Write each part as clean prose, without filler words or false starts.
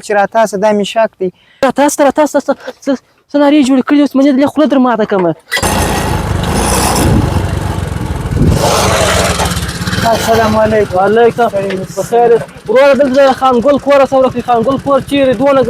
چې راتاسه دا مې شک دی. راتاسه راتاسه څه نارې جوړې کړې اوس منې دلې خوله در ماته کمه. السلام علیکم. وعلیکم بخیر وروره. دلته د خانګل کور سره ورکړي. خانګل کور چیرې؟ دونه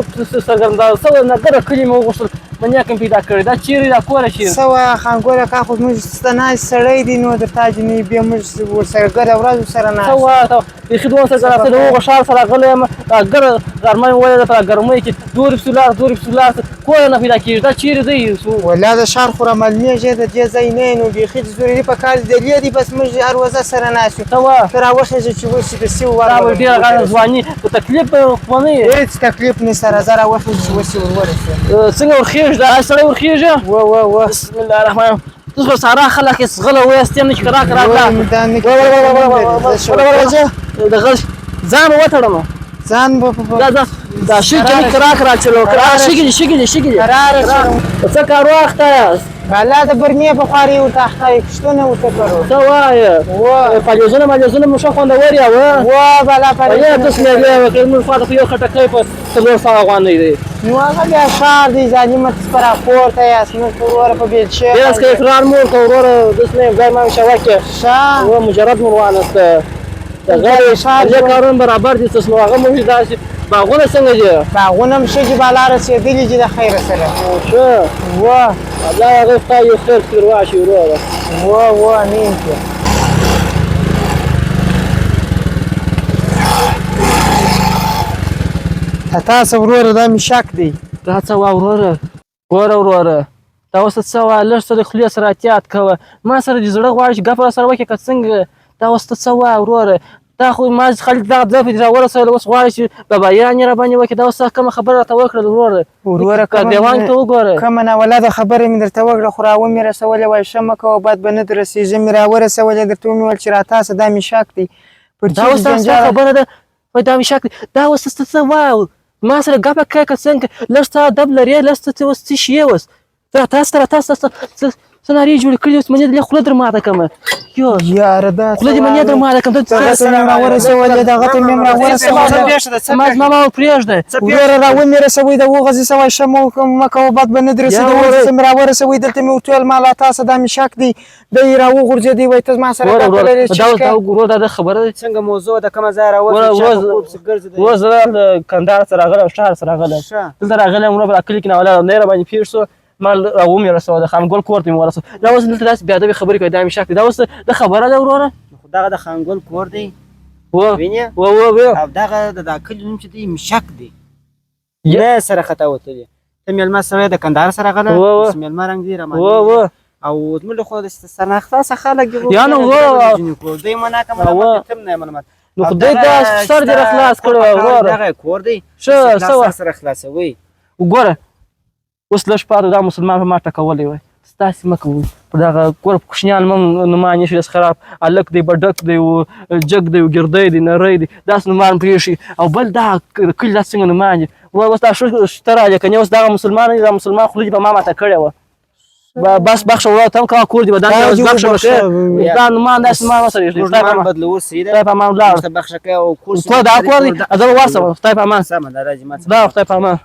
څرګنده سوی نه ګره کلي مې وغوښتل منیا کوم پیدا کړی. دا چیرې دا کور چیرې؟ څه وایه خانګل کاکا، خو زموږ ستناست سړی دی نو درته جنې بیا موږ ورسره ګره ورځ ورسره څه ناست. وایه ته بیخي دونه څرګنده د هغه ښار سره راغلی یم. دا ګره غرمه مې ولیده په ګرمۍ کې دورې پسې لاړ دورې پسې لاړ کور نه پیدا کېږي. دا چیرې دی؟ ولا د ښار خو رامعلومېږي د دې ځای نه نو بیخي ضروري په کار دی دلې دی. بس موږ هر ورځ سره ناست یو. څه وایه؟ ته راوخېژه چې وسي د سیو دا به ډېره غټه ځواني په تکلیف خو نه یې. هېڅ تکلیف نشته، راځه راوخېژه چې وسي ور ورسېږو. څنګه ورخېږي دا سړی ورخېږي؟ وه وه وه. بسم الله الرحمن الرحیم. تاسو سارا خلک یې زغله وایاست نه چې کرا کرا د غل ځان وتړم. ځان به دا دا دا شګې نه کرا کرا چلو کرا شګې شګې شګې کراره چلو. څه کار واخته یاست؟ بالا د برمې په خوارې ورته اخته یې پوښتنه ورته کړو. څه وایې؟ وه پالیزونه مالیزونه مو ښه خوندور یا وه؟ وه بالا یا تاسو مېلې وکړې موږ خواته خو یو خټکی په 400 افغانۍ دی. نو هغه بیا ښار دی ظالمه، تاسو په راپورته یاست موږ خو وروره په بیلچې. ډېر څه اقرار مو وکړ وروره، داسې نه یم ځای ما شوه کې ښه و مجرد مو وانسته. دغه ښار دې کارونه برابر دي. څه نو هغه موږ داسې باغونه څنګه دي؟ باغونه هم ښه دي بالا، رسېدلي دي د خیره سره. ښه وه الله هغه خدای یو خیر کړي واشي وروره. وه وه امین کړه. تاسو وروره دا مې شک دی. دا څه وه وروره؟ ګوره وروره تا اوس څه وایه؟ لږ څه د خولې سره احتیاط کوه. ما سره دې زړه غواړي چې ګپ راسره وکړې که څنګه؟ تا اوس ته څه وایه وروره؟ تا خو ما خلک دغه ځای پسې راورسول اوس غواړي چې بابایان یې راباندې وکړي. دا اوس کومه خبره راته وکړل وروره؟ وروره دیوان ته وګوره. کومه ناولده خبره مې درته وکړه خو راومې رسولې. وایي ښه مه کوه بد به نه در رسېږي. مې راورسولې درته ومې ویل چې راتاسه دا مې شک دی. پر دا اوس ستا خبره ده؟ وایي دا مې شک دی. دا اوس ته څه وایه؟ ما سره ګپه کوې که څنګه؟ لږ څه ادب لرې؟ لږ څه اوس څه شي اوس؟ راتاسه راتاسه څه نارې جوړې کړې اوس منې دلې خوله در ماته کمه. یو یاره دا خوله دې منې در ماته کم. دغه ته مې راورسولې دغه ته مې راورسولې. ما زما ما پرېږده وروره راومې رسوي د وغځې څه وایي ښه مه کوه بد به نه در رسېږي. د وغځې مې راورسوي دلته مې ورته وویل ما لا تاسه دا مې شک دی. دی راوغورځېدی وایي ته زما سره ګپه لرې چې دا وروره دا خبره ده. څنګه موضوع ده؟ کومه ځای راوځي؟ وروره زه له کندهار څخه راغلی ښار څخه راغلی دلته راغلی یم وروره. کلي کې ناولاده نه راباندې پېښ شو ما راومې رسوله د خانګل کور ته مې ورسول. دا اوس دلته داسې بېادبې خبرې کوي دا مې شک دی. دا اوس د خبره ده وروره؟ خو دغه د خانګل کور دی وینې؟ وه وه وه. او دغه د دا کلي نوم چې دی مشک دی. نه سره خطا وتلې. ته مېلمه سوی د کندهار سره راغلی اوس مېلمه رنګ دی رامعلومېږي. او زموږ خو د سرناخته څخه خلک دي یا نو وه دوی منع که ملامت ته هم نه یم ملامت. نو خدای دا سر دې راخلاص کړو وروره. دغه کور دی ښه څه وه سره خلاصوي. وګوره اوس لږ پاتې دا مسلمان په ما ټکولی وای. ستاسې مه کوئ په دغه کور په کوچنیان مم نومان یې داسې خراب هلک دی بډک دی و جګ دی و ګردی دی نری دی داسې نومان پرېښي. او بل دا کلي دا څنګه نومان دي وروره؟ اوس دا ښه شته راغلې که نه اوس دغه مسلمان دی دا مسلمان خوله دې په ما ماته کړې وه. بس بخښه وروره ته هم کوه کور دې به داسې اوس بخښه وکړې. دا نومان داسې نومان وسره موږ نومان بدلوو صحیح ده. خدای په امان ولاړ ته بخښه کوه او کور دا کور دی زه به ورسم. خدای په امان. سمه ده راځي ما دا خدای په امان.